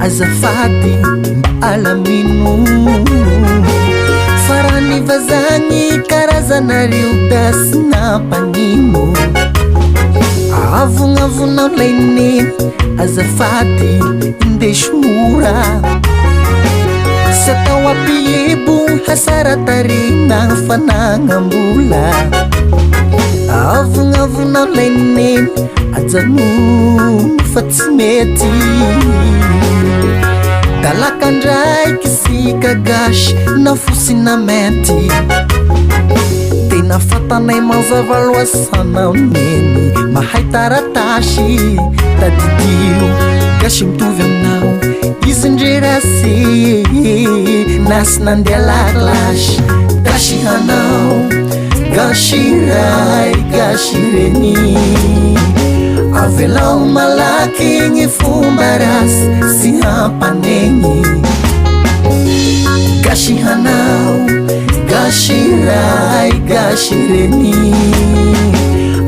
Azafady mba alamino fa raha ny vazagny karazanareo da sy nampagnino. Avognavonao lay neny, azafady indeso mora. Sy atao ampiebo hasara-tarehy na fanagnam-bola. Avognavonao lay neny, ajanony fa tsy mety. Talaka ndraiky sika gasy na fotsy na mainty. Tena fatanay mazava loasanao neny mahay taratasy. Tadidio gasy mitovy aminao izy ndre rasy nasy nandeha lakilasy. Gasy hanao gasy ray gasy reny. Avelao malaky ny fomba rasy sy hampanegny. Gasy hanao gasy ray gasy reny.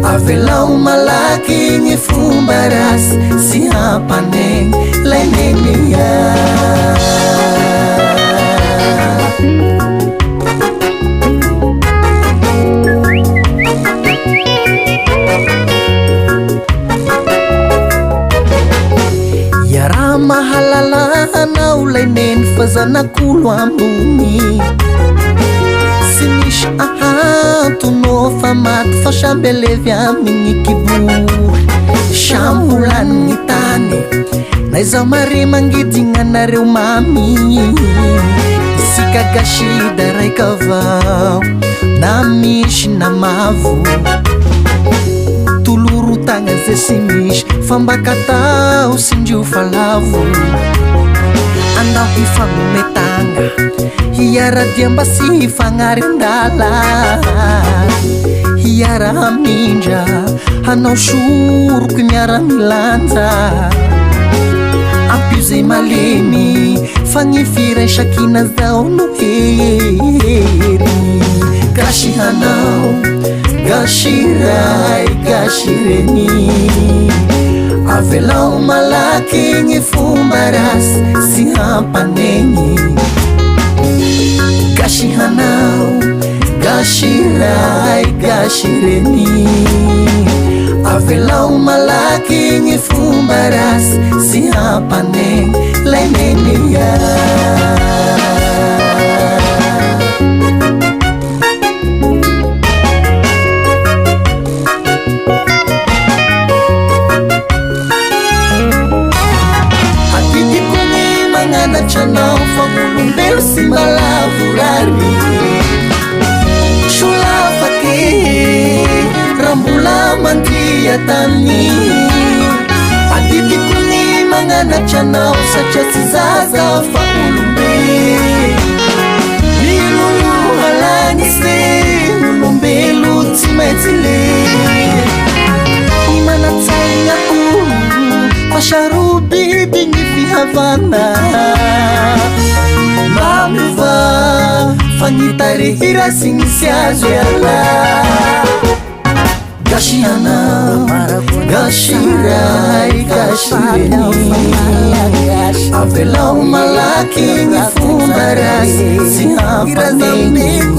Avelao malaky ny fomba rasy sy hampanegny lay neny ya. Iaraha mahalala anao lay neny fa zanak'olo ambony. Tsy misy ahantonao fa maty fa samby alevy amin'ny kibory. Samy ho lanin'ny tany n'aiza mare mangidigna anareo mamy. Isika gasy da raika avao na misy na mavo. Toloro tagna zay sy misy fa mba katao sindrio fa lavo. Andao hifagnome tagna hiara-dia mba sy hifagnary-ndala. Hiara hamindra hanao soroky miara-milanja. Ampio zay malemy fa ny firaisakina zao no hery. Gasy hanao gasy ray gasy reny. Avelao malaky ny fomba rasy sy hampanegny. Gasy hanao gasy ray gasy reny. Avelao malaky ny fomba rasy sy hampanegny lay neny ya. Adidiko ny magnanatra anao fa olombelo sy mba lavorary. Solafake raha mbola mandia tany. Adidiko ny magnanatra anao satria tsy zaza fa olombe. Miloloha lagnitse olombelo tsy maintsy le. Ny manan-tsaigna olo fa sarobidy ny fihavana. Mba miova fa ny tarehy rasy misy azo iala. Gasy anao, gasy ray, gasy reny. Avelao malaky ny fomba rasy sy hampanegny.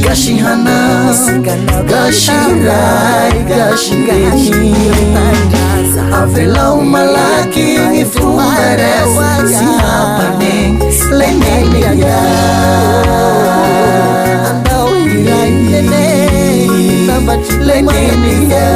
Gasy hanao, gasy ray, gasy reny. Avelao malaky ny fomba rasy sy hampanegny lay neny ya. Lay neny ya.